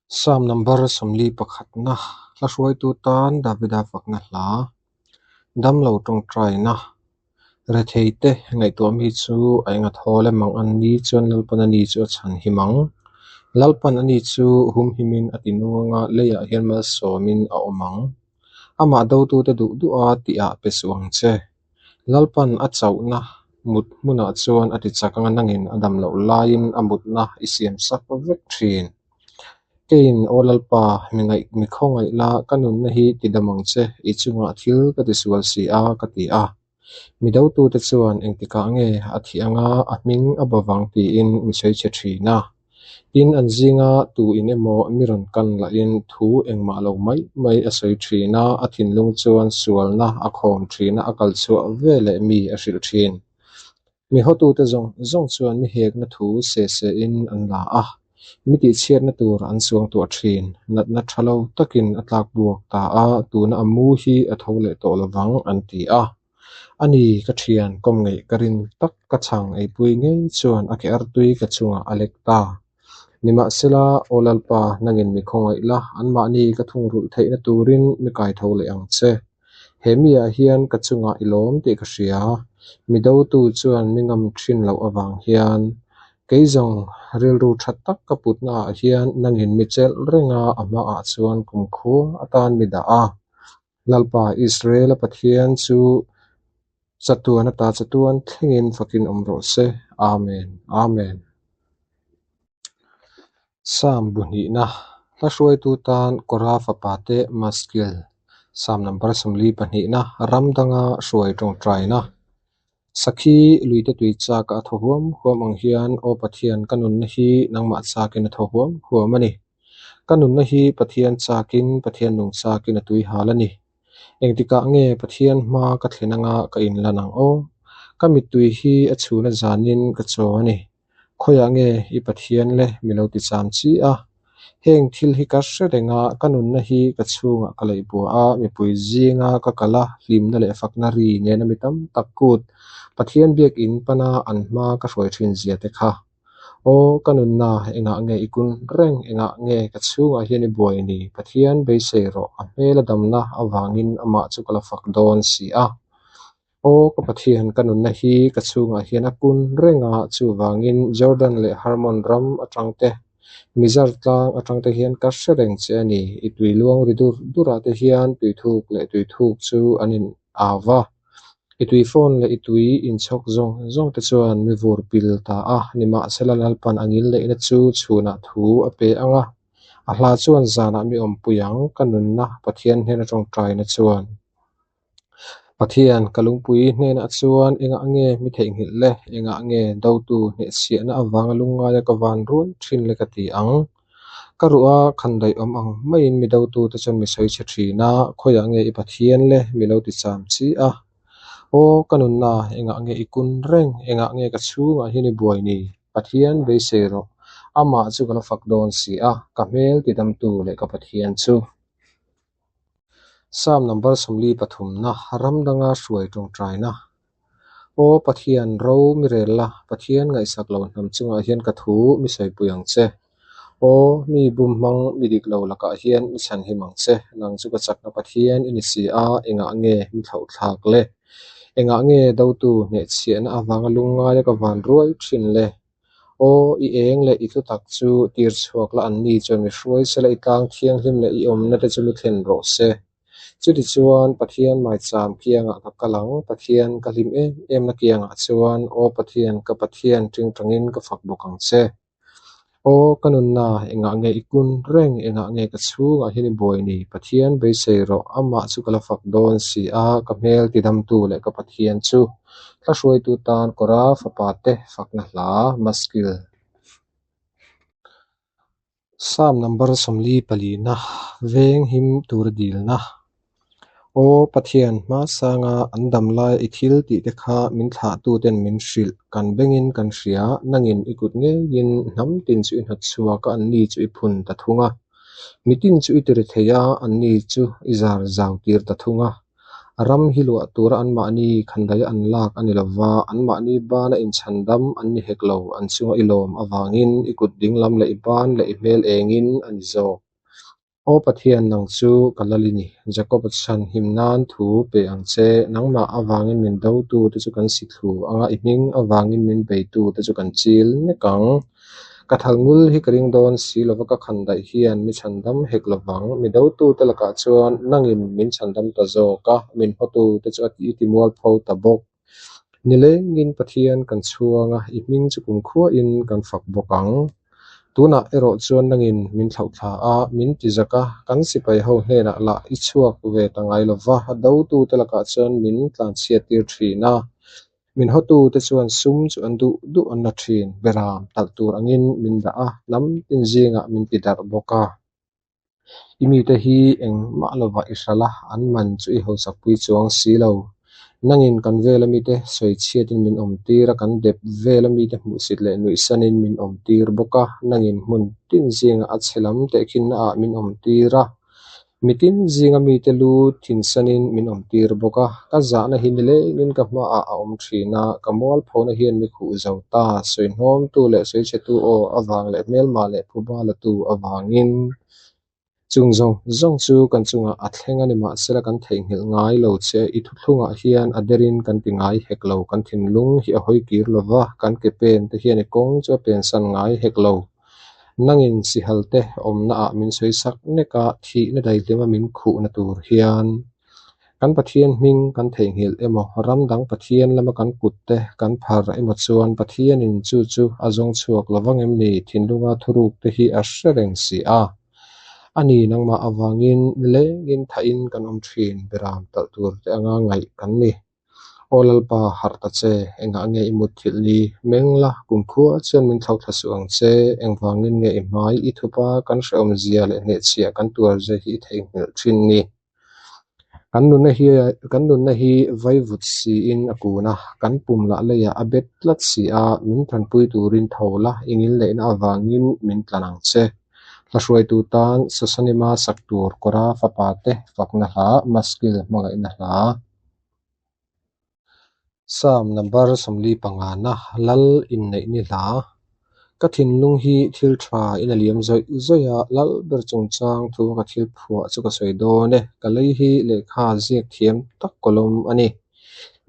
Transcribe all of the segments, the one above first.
Psalm number 41na, Hla hruaitu tan Davida fakna hla, Damlo tawngtaina, Retheite ngaihtuah mi chu a enga thawl em ang an ni chuan Lalpan ani chu a chhan him ang. Lalpan ani chu humhimin a ti nung anga leiah hian malsawmin a awm ang. Amah dotute duh duha tihah pe suh ang che. Lalpan a chauhna mut hmunah chuan a ti chak anga nangin a dam loh laiin a mutna i siam sak vek thin. Keiin, Aw Lalpa, mi ngaih mi khawngaih la, ka nunna hi ti dam ang che, i chungah thil ka ti sual si a, ka ti a. Mi dotute chuan engtikah nge a thih anga a hming a ba vang tiin mi sawi chhe thin a. Tin, an zinga tu in emaw mi rawn kan lahin thu engmah lo mai mai a sawi thin a, a thinlung chuan sualna a khawm thin a, a kal chhuah veleh mi a hrilh thin. Mi hawtute zawng zawng chuan mi hekna thu se sein an la a, mi tihchhiatna tur an suangtuah thin. Natna tha lo takin a tlak buak ta a, tuna a mu hi a tho leh tawh lovang an ti a. A ni, ka thian, kawm ngeih ka rin tak ka chhang eipui ngei chuan a ke artui ka chungah a lek ta. Nimahsela, Aw Lalpa, nangin mi khawngaih la, anmahni ka thungrulh theihna turin mi kaitho leh ang che. He miah hian ka chungah i lawm tih ka hria. Mi dotu chuan mi ngam thin loh avang hian kei zawng rilru tha tak ka putnaah hian nangin mi chelh reng a, a hmaah chuan kumkhua atan mi dah a. Lalpa Israel-a Pathian chu chatuan ata chatuan thlengin fakin awm rawh se. Amen. Amen. Psalm bu hnihna, Hla hruaitu tan Kora fapa te Maskil, Psalm number 42na, Ram danga hruai tawngtaina. Sakhi luite tui chaka a thaw huam huam ang hian Aw Pathian ka nunna hi nangmah chakin a thaw huam huam a ni. Ka nunna hi Pathian chakin, Pathian nung chakin a tui hal a ni. Engtikah nge Pathian hma ka thlen anga ka inlan ang aw? Ka mittui hi a chhuna zanin ka chaw a ni. Khawiah nge i Pathian le mi lo ti cham chi a? Heng thil hi ka hre reng a, ka nunna hi ka chhungah ka leih bua a, mipui zinga ka kal a, hlimna leh fakna ri nena mi tam tak kut Pathian biakinn pana an hma ka hruai thin zia te kha. Aw, ka nunna, engah nge i kun reng, engah nge ka chhungah hian i buai ni? Pathian beisei rawh, a hmel a damna avangin amah chu ka la fak dawn si a. Aw, ka Pathian, ka nunna hi ka chhungah hian a kun reng a, chuvangin Jordan leh Hermon ram atang te, Mizar tlang atang te hian ka hre reng che a ni. I tui luang ri dur durah te hian tuithuk leh tuithuk chu an in au va. I tui fawn leh i tui inchhawk zawng zawng te chuan mi vur pil ta a, nimahsela Lalpan a ngil neihna chu chhunah thu a pe ang a, a hla chuan zanah mi awmpui ang, ka nunna Pathian hnena tawngtaina chuan. Pathian, ka lungpui hnenah chuan engah nge mi theihnghilh le, engah nge dotu hnehchhiahna avanga lungngaia ka van ruai thin le ka ti ang. Ka ruh a khandaih awm ang maiin mi dotute chuan mi sawi chhe thin a, khawiah nge i Pathian le mi lo ti cham chi a. Aw, ka nunna, engah nge i kun reng, engah nge ka chhungah hian i buai ni? Pathian beisei rawh, amah chu ka la fak dawn si a, ka hmel tidamtu leh ka Pathian chu. Psalm number 43na, Ram danga hruai tawngtaina. Aw Pathian, ro mi rel la, Pathian ngaihsak lo hnam chungah hian ka thu mi sawipui ang che. Aw, mi bum hmang mi dik lo lakah hian mi chhan him ang che, nang chu ka chakna Pathian i ni si a, engah nge mi thlauhthlak le? Engah nge dotu hnehchhiahna avanga lungngaia ka van ruai thin le? Aw, i eng leh i thutak chu tir chhuak la anni chuan mi hruai sela i tlang thianghlim leh i awmna te chu mi thlen rawh se. Chutichuan, Pathian maicham kiangah ka kal ang, Pathian ka hlim em emna kiangah chuan, Aw Pathian, ka Pathian tingtangin ka fak bawk ang che. Aw, ka nunna, engah nge i kun reng, engah nge ka chhungah hian i buai ni? Pathian beisei rawh, amah chu ka la fak dawn si a, ka hmel tidamtu leh ka Pathian chu. Hla hruaitu tan Kora fapa te fakna hla, Maskil. Psalm number 44na, Veng him tura dilna. Aw Pathian, hmasanga an dam laia i thil tih te kha min thlahtuten min hrilh, kan bengin kan hria, nangin i kut ngeiin hnam tin chu i hnawt chhuak a, anni chu i phun ta thung a. Mitin chu i tiri thei a, anni chu i zar zau tir ta thung a. Ram hi luah tura anmahni khandaih an lak a ni lo va, anmahni bana inchhandam an ni hek lo, an chunga i lawm avangin i kut dinglam leh i ban leh i hmel engin a ni zawk. Aw Pathian, nang chu ka lal i ni. Jakob-a chhan him nan thu pe ang che. Nangmah avangin min dotute chu kan si thlu ang a, i hming avangin min beitute chu kan chil nek ang. Ka thal ngul hi ka ring dawn si lova ka khandaih hian mi chhandam hek lovang. Mi dotute lakah chuan nangin min chhandam ta zawk a, min hawtute chu a i timualpho ta bawk. Nilengin Pathian kan chhuang a, i hming chu kumkhuain kan fak bawk ang. Tunah erawh chuan nangin min thlauhthla a, min ti zak a, kan sipai ho hnenah lah i chhuak ve ta ngai lova, dotute lakah chuan min tlanchhiattir thin a. Min hawtute chuan sum chu an duh duh an la thin, beram talh tur angin min dah a, hnam tin zingah min ti darh bawk a. I mite hi engmah lovah i hralh a, an man chu i hausakpui chuang si lo. Nangin kan vela mite sawichhiatin min awmtir a, kan dep vela mite hmuhsit leh nuihsanin min awmtir bawk a, nangin hmun tin zingah a chhe lam tehkhinnaah min awmtir a. Mitin zinga mite lu thinsanin min awmtir bawk a, ka zahna hi nilengin ka hmaah a awm thin a, ka mualphona hian mi khuh zo ta, sawihnawmtu leh sawichhetu aw avang leh hmelma leh phuba latu avangin. Chung zawng zawng chu kan chungah a thleng a ni mahsela kan theihnghilh ngai lo che, i thuthlungah hian a derin kan ti ngai hek lo, kan thinlung hi a hawi kir lo va, kan ke pen te hian i kawng chu a pensan ngai hek lo. Nangin sihal te awmnaah min sawi sak nek a, thihna daihlima min khuhna tur hian. Kan Pathian hming kan theihnghilh emaw, ram dang Pathian lama kan kut te kan phar emaw chuan Pathianin chu chu a zawng chhuak lo vang em ni? Thinlunga thuruk te hi a hre reng si a. A ni, nangmah avangin nilengin thahin kan awm thin, beram talh tur te anga ngaih kan ni. Aw Lalpa, harh ta che, engah nge i mutthilh ni? Meng la, kumkhua chuan min thlauhthla suh ang che. Engvangin nge i hmai i thup a, kan hrehawmzia leh hnehchhiah kan tuarzia hi i theihnghilh thin ni? Kan nunna hi kan nunna hi vaivut siin a kun a, kan pum lah leiah a bet tlat si a, min thanpui turin tho la, i ngilneihna avangin min tlan ang che. Hla hruaitu tan Sosanima sak tur Kora fapa te fakna hla, Maskil hmangaihna hla. Psalm number 45 na Lal inneih ni hla. Ka thinlung hi thil tha in a liam zawih zawih a, Lal ber chungchang thu ka thil phuah chu ka sawi dawn e. Ka lei hi lehkha ziak thiam tak kawlawm a ni.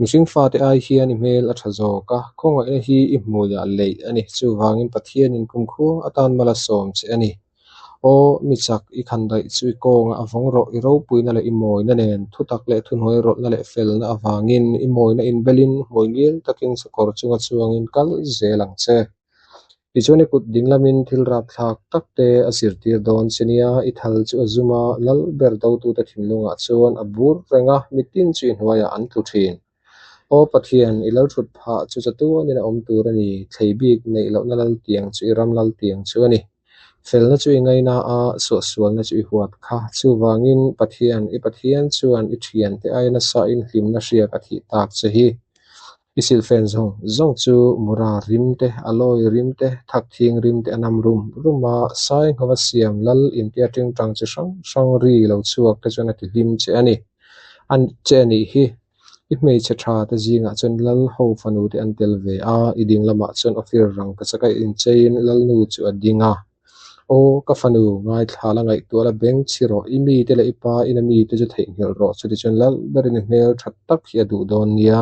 Mihring fate ai hian i hmel a tha zawk a, khawngaihna hi i hmuiah leih a ni. Chuvangin Pathianin kumkhua atan mal a sawm che a ni. Aw, mi chak, i khandaih chu i kawngah a vawng rawh, i ropuina leh i mawina nen, thutak leh thuhnuai rawlhna leh felna avangin, i mawina inbelin, hmui ngil takin sakawr chunga chuangin kal zel ang che. Tichuan i kut dinglamin thil rapthlak tak te a zirtir dawn che nia, i thal chu a zum a, lal ber dotute thinlungah chuan a bur reng a, mitin chu i hnuaiah an tlu thin. Aw Pathian, i lal thut phah chu chatuanin a awm tur a ni, thlei bik neih lohna lal tiang chu i ram lal tiang chu a ni. Felna chu i ngaina a, suahsualna chu i huat kha. Chuvangin, Pathian, i Pathian chuan i thiante aia nasain hlimna hriak a thih tak che hi. I silhfen zawng zawng chu mura rim te, alawi rim te, thakthing rim te a nam rum rum a, Sainghova siam lal intia tingtang chi hrang hrang ri lo chhuak te chuan a ti hlim che a ni. A che a nih hi. I hmeichhe tha te zingah chuan lal ho fanu te an tel ve a, i ding lamah chuan Ophir rangkachak a incheiin lalnu chu a ding a. Aw, ka fanu, ngaithla la ngaihtuah la beng chhi rawh, i mite leh i pa ina mite chu theihnghilh rawh, chutichuan lal berin i hmel tha tak hi a duh dawn nia.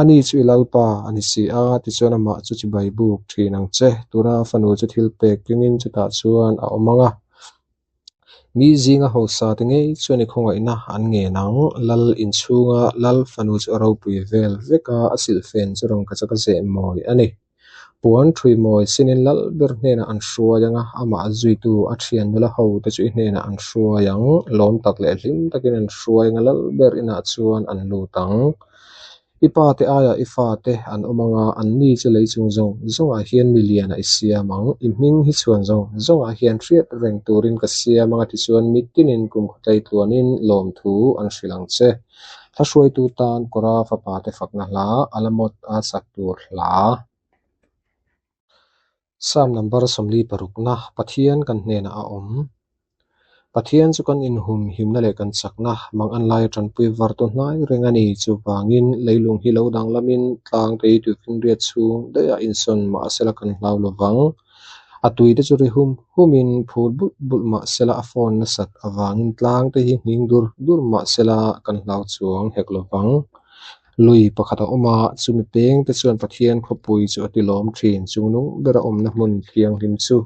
Ani chu i lalpa a ni si a, tichuan amah chu chibai buk thin ang che. Tuna a fanu chu thil pek kengin chutah chuan a awm ang a. Mi zinga hausa te ngei chuan i khawngaihna an ngen ang. Lal inchhunga lal fanu chu a ropui vel vek a, a silhfen chu rangkachak a zeh mawi a ni. Puan thui mawi sinin lal ber hnenah an hruai ang a, amah zuitu a thian nula ho te chu i hnenah an hruai ang. Lawm tak leh hlim takin an hruai ang a, lal ber inah chuan an lut ang. I pa te aiah i fa te an awm ang a, anni chu lei chung zawng zawngah hian mi lianah i siam ang. I hming hi chhuan zawng zawngah hian hriat reng turin ka siam ang a, tichuan mitinin kum khawtlei tluanin lawmthu an hrilh ang che. Hla hruaitu tan Kora fapa te fakna hla, Alamot a sak tur hla. Psalm number 46 na, Pathian kan hnenah a awm. Pathian chu kan inhumhimna leh kan chakna, mangan laia tanpui vartu hnai reng a ni. Chuvangin, leilung hi lo danglamin tlangte hi tuifinriat chhung daihah insawn mahsela kan hlau lo vang. A tuite chu ri hum humin phul bulh bulh mahsela a fawn nasat avangin tlangte hi nghing dur dur mahsela kan hlau chuang hek lo vang. Lui pakhat a awm a, chumi pengte chuan Pathian khawpui chu a tilawm thin, chungnung bera awmna hmun thianghlim chu.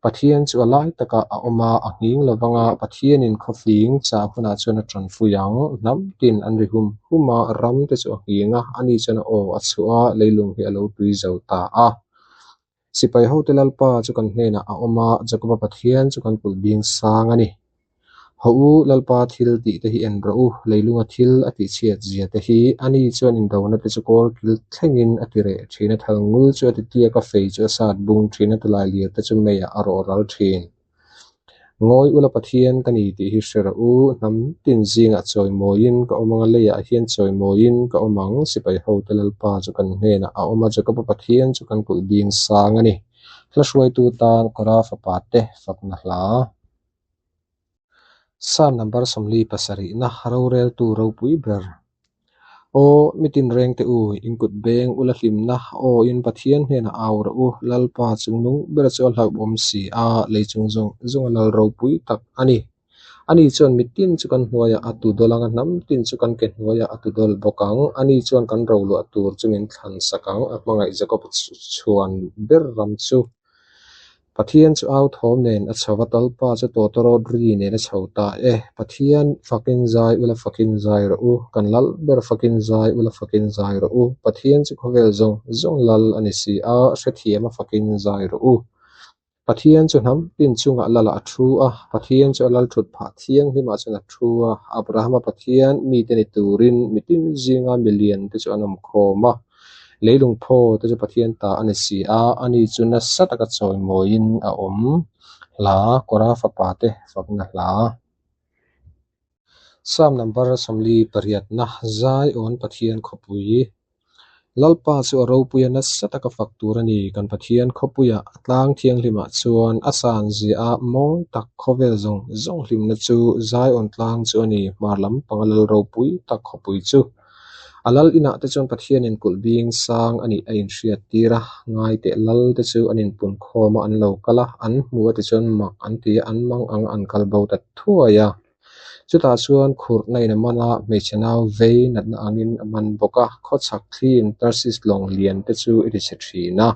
Pathian chu a lai takah a awm a, a nghing lo vang a, Pathianin khawfing chah hunah chuan a tanpui ang. Hnam tin an ri hum hum a, ram te chu a nghing a, ani chuan a aw a chhuah a, leilung hi a lo tui zo ta a. Sipai hote Lalpa chu kan hnenah a awm a, Jakoba Pathian chu kan kulh bing sang a ni. Haw u, Lalpa thil tih te hi en rawh u, leilunga thil a tihchhiat zia te hi. Ani chuan indona te chu kawl kil thlengin a ti reh thin a, thal ngul chu a ti tliak a, fei chu a sat bung thin a, tulai lir te chu meiah a rawh ral thin. Ngawi ula Pathian ka ni tih hi hre rawh u, hnam tin zingah chawimawiin ka awm ang a, leiah hian chawimawiin ka awm ang, sipai hote Lalpa chu kan hnenah a awm a, Jakoba Pathian chu kan kulh bing sang a ni. Hla hruaitu tan Kora fapa te fakna hla. Psalm number 47na roreltu ropui ber. Aw, mi tinreng te u, in kut beng ula hlimna, aw in Pathian hnenah au rawh u, Lalpa chungnung bera chu a hlauhawm si a, lei chung zawng zawng a lal ropui tak a ni. Ani chuan mitin chu kan hnuaiah a tu dawl ang a, hnam tin chu kan ke hnuaiah a tu dawl bawk ang. Ani chuan kan roluah tur chu min thlan sak ang, a hmangaih Jakob chhuan ber ram chu. Pathian chu au thawm nen a chho a, Talpa chu tawtawrawt ri nen a chho ta e. Pathian fakin zai ula fakin zai rawh u, kan lal ber fakin zai ula fakin zai rawh u. Pathian chu khawvel zawng zawng lal a ni si a, hrethiam a fakin zai rawh u. Pathian chu hnam tin chungah lalah a thu a, Pathian chu a lal thut phah thianghlimah chuan a thu a. Abrahama Pathian mite ni turin mitin zinga milian te chu an awm khawm a. Leilung phaw te chu Pathian ta a ni si a, ani chu nasa taka chawimawiin a awm. Hla, Kora fapa te fakna hla. Psalm number 48na, Zion Pathian khawpui. Lalpa chu a ropui a nasa taka fak tur a ni, kan Pathian khawpuiah a tlang thianghlimah chuan a san ziah a, mawi tak khawvel zawng zawng hlimna chu Zion tlang chu a ni, hmar lampanga lal ropui tak khawpui chu. A lal inah te chuan Pathianin kulh bing sang a nih a inhriat tir a, ngai teh lal te chu an inpun khawm a, an lo kal a, an hmu a tichuan mak an ti a, an mang ang a, an kal bo ta thuai a. Chutah chuan khurhna in a man a, hmeichhe nau vei natna angin a man bawk a, khawchhak thliin Tarsis lawng lian te chu i ti chhe thin a.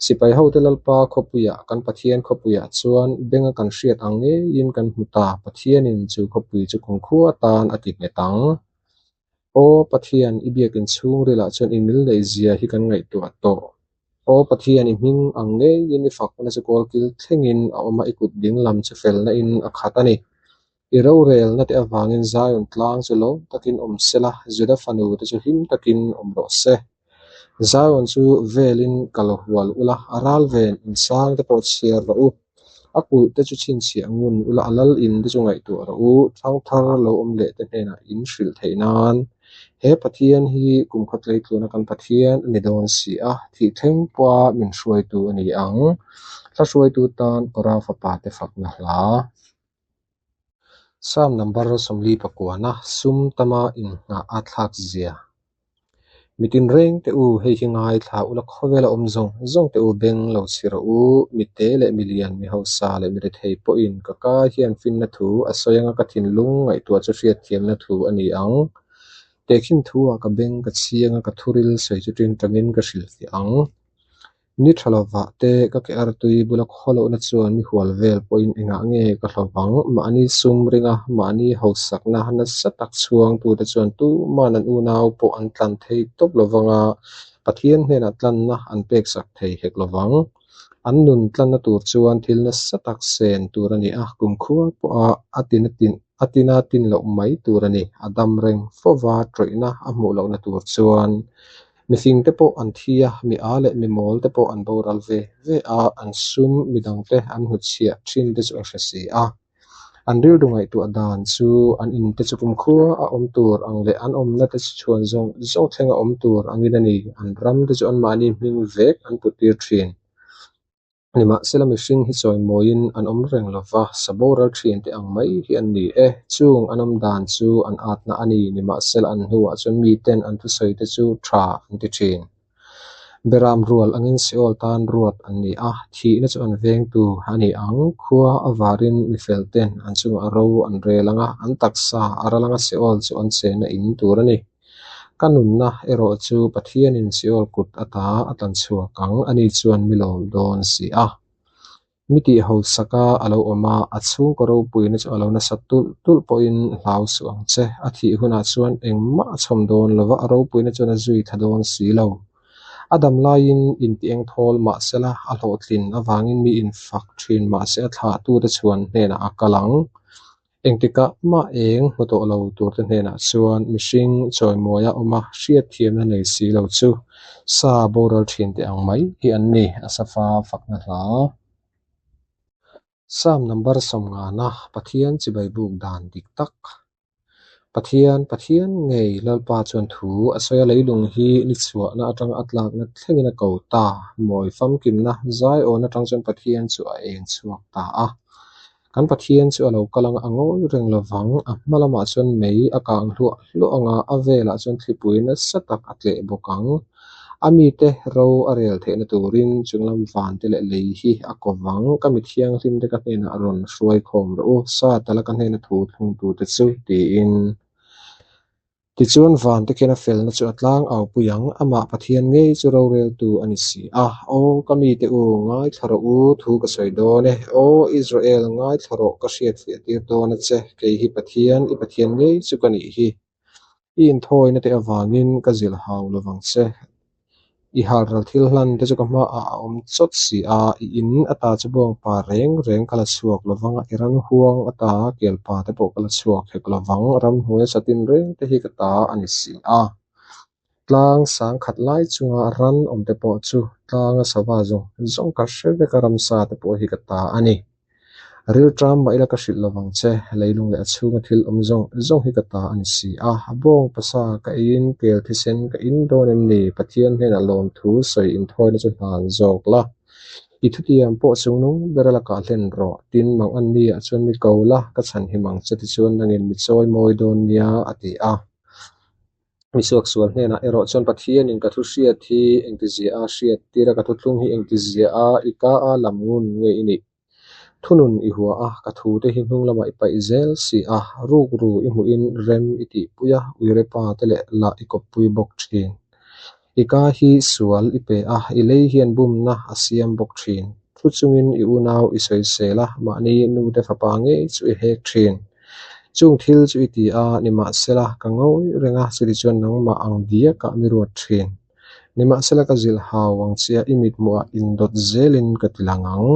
Sipai hote Lalpa khawpuiah, kan Pathian khawpuiah chuan benga kan hriat ang ngeiin kan hmu ta, Pathianin chu khawpui chu kumkhua atan a ti nghet ang. Aw Pathian, i biakin chhungrilah chuan i mil neih zia hi kan ngaihtuah tawh. Aw Pathian, i hming ang ngeiin i fakna chu kawlkil thlengin a awm a, i kut dinglam chu felna in a khat a ni. I rorelna te avangin Zion tlang chu lawm takin awm sela, Juda fanu te chu hlim takin awm rawh se. Zion chu velin kal hual ula, a ral ven insang te pawh chhiar rawh u. A kulh te chu chhinchhiah ngun ula, a lal in te chu ngaihtuah rawh u, thangthar lo awm leh te hnenah in hrilh theih nan. He Pathian hi kum khawtlei tluna kan Pathian a ni dawn si a, thih thleng pawha min hruaitu a ni ang. Hla hruaitu tan Kora fapa te fakna hla. Psalm number 49na, Sum tama innghah a thlak zia. Mi tinreng te u, hei hi ngaithla ula khawvela awm zawng zawng te u beng lo chhi rawh u. Mi te leh mi lian, mi hausa leh mi rethei pawhin ka ka hian finna thu a sawi anga ka thinlung ngaihtuah chu hriatthiamna thu a ni ang. Tehkhin thu-ah ka beng ka chhiang a, ka thuril sawi chu tingtangin ka hrilhfiah ang. Ni tha lovah te ka ke artui bula khawlohna chuan mi hual vel pawhin engah nge ka hlawvang? Mahni sum ringa mahni hausakna nasa tak chhuangtute chuan tuman an unau pawh an tlan thei tawp lovang a, Pathian hnenah tlanna an peksak thei hek lovang. An nun tlanna tur chuan thil nasa tak sen tur a ni a, kumkhua pawha a tina tin a tina tin loh mai tur a ni. A dam reng fova tawihna a hmuh lohna tur chuan Mifing te pawh an thi a, mi a leh mi mawl te pawh an boral ve ve a, an sum midang te an hnutchhiah thin te chu a hre si a. An rilru ngaihtuah dan chu an in te chu kumkhua a awm tur ang leh an awmna te chu chhuan zawng zawng thleng a awm tur angin a ni. An ram te chu anmahni hming vek an put tir thin. Nimahsela mihring hi chawimawiin an awm reng lo va, sa boral thiante ang mai hi an ni e. Chung an awm dan chu an atna a ni, nimahsela an hnuah chuan miten an thusawite chu tha an ti thin. Beram rual angin Seol tan ruat an ni a, thihna chu an vengtu a ni ang. Khua a varin mi felten an chungah ro an rel ang a, an taksa a ral anga Seol chu an chenna in tur a ni. Ka nunna erawh chu Pathianin Seol kut ata a tlan chhuak ang, ani chuan mi lawm dawn si a. Mi tih hausaka a lo awm a, a chhungkaw ropuina chu a lo nasa tulh tulh pawhin hlau suh ang che. A thih hunah chuan engmah a chhawm dawn lo va, a ropuina chuan a zui tha dawn si lo. A dam laiin inti eng thawl mah sela, a hlawhtlin avangin mi infak thin mah se a thlahtute chhuan hnenah a kal ang. Engtikah mah eng hmu tawh lo turte hnenah chuan mihring chawimawia awma hriatthiamna nei si lo chu sa boral thinte ang mai hi an ni, Asafa fakna hla. Psalm number 50na Pathian chibai buk dan dik tak. Pathian, Pathian ngei Lalpa chuan thu a sawi a, leilung hi ni chhuahna atanga a tlakna thlengin a ko ta. Mawi famkimna zaiawn atang chuan Pathian chu a eng chhuak ta a. Kan Pathian chu a lo kal anga a ngawi reng lovang, a hma lamah chuan mei a kang hluah hluah anga a velah chuan thlipui nasa tak a tleh bawk ang. A mite ro a rel theihna turin chunglam vante leh lei hi a ko vang. Ka mi thianghlimte ka hnenah rawn hruai khawm rawh u, sa tala ka hnena thu thlungtute chu, tiin. Tichuan vante khian a felna chu a tlang au pui ang, amah Pathian ngei chu roreltu a ni si a. Aw ka mite u, ngaithla rawh u, thu ka sawi dawn e. Aw Israel, ngaithla rawh, ka hriatfiah tir dawn a che, kei hi Pathian, i Pathian ngei chu ka nih hi. I inthawina te avangin ka zilh hau lovang che. I halral thil hlan te chu ka hmaah a awm chawt si a, i in ata chu bawngpa reng reng ka la chhuak lovang a, i ran huang ata kelpa te pawh ka la chhuak hek lovang, ramhnuaia satin reng te hi ka ta a ni si a. Tlang sang khat lai chunga ran awm te pawh chu tlanga sava zawng zawng ka hre vek a, ramsa te pawh hi ka ta a ni. Rilṭam mah ila ka hrilh lovang che, leilung leh a chhunga thil awm zawng zawng hi ka ta a ni si a. Bawng pasa ka eiin kel thisen ka in dawn em ni? Pathian hnenah lawmthu sawi inthawina chu hlan zawk la. I thutiam pawh chungnung ber a lakah hlen rawh. Tin, mang an ni ah chuan mi ko la, ka chhan him ang che tichuan nangin mi chawi mawi dawn nia, a ti a. Mi suaksual hnenah erawh chuan Pathianin ka thu hriat hi engtizia a hriat tir a, ka thuthlung hi engtizia a i ka a lam ngun nge i nih? Thunun i hua a, ka thute hi hnung lamah i paih zel si a, rukru i hmuhin rem i tihpui a, uirepa te leh lah i kawppui bawk thin. I ka hi sual i pe a, i lei hian bumna a siam bawk thin. Thu chungin i unau i sawisel a, mahni nute fapa ngei chu i hek thin. Chung thil chu i ti a, nimahsela ka ngawi reng a, chutichuan nangmah ang diakah mi ruat thin. Nimahsela ka zilh hau ang chia i mithmuhah indawt zelin ka ti lang ang.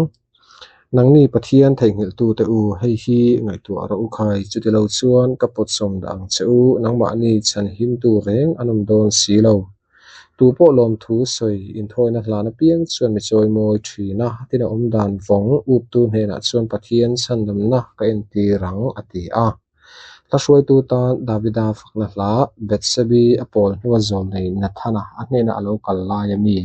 Nangni Pathian theihnghilhtute u, hei hi ngaihtuah rawh u khai, chutilo chuan ka pawtsawm dah ang che u, nangmahni chhanhimtu reng an awm dawn si lo. Tu pawh lawmthu sawi inthawina hlan apiang chuan mi chawimawi thin a, tin a awm dan vawng uptu hnenah chuan Pathian chhandamna ka entir ang, a ti a. Hla hruaitu tan Davida fakna hla, Bethsebi a pawl hnua zawlnei Nathana a hnenah a lo kal lai a mi?